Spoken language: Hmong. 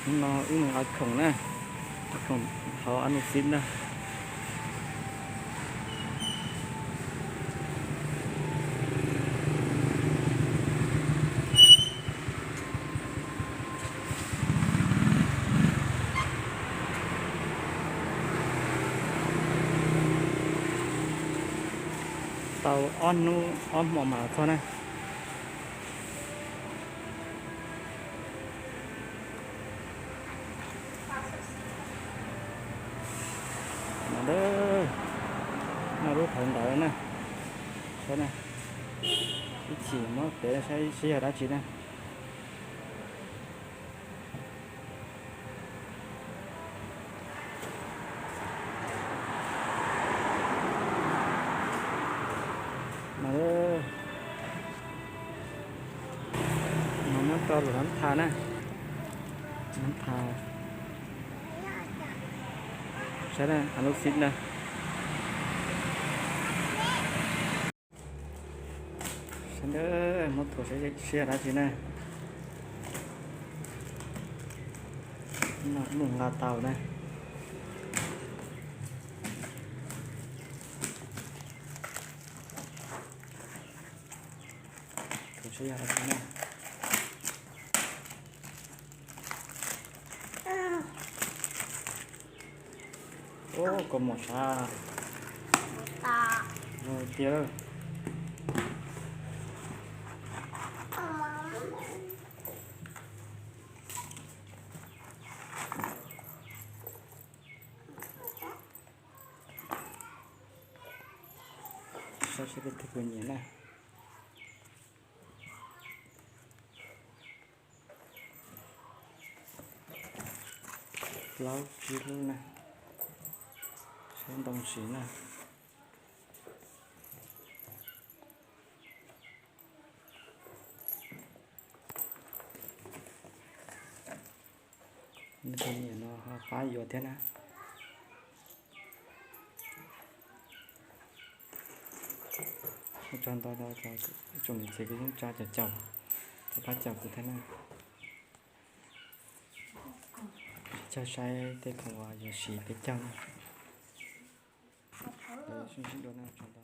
No wb mus nqa khoom na, khoom hauv Anuxim na. Tau ob hnub ob hmo mam los txog na. No, no lub qhov ntawd na, saib na, ib chim muab pem saib seb yog dab tsi na. No, no muab rau lub nab tha na, nab tha, saib na, Anuxim na. Sawv daws muab thuav saib seb yog dab tsi na. No mus nqa tau na. Thuav saib yog dab tsi na. Ub, kua muam sav. Tiag. Saib seb tej tug puas nyiam na. Plaub tsib lub na. Saib ntoo siv na. Nyiam no ho pab yuav thiab na. Ua tsaug ntau, ib tsoom niam txiv kwv tij neej tsa caum, caum, pab caum kuv thiab na. Caug saib tej khoom uas yuav siv peb caug na. Sib ntsib dua na, tsaug.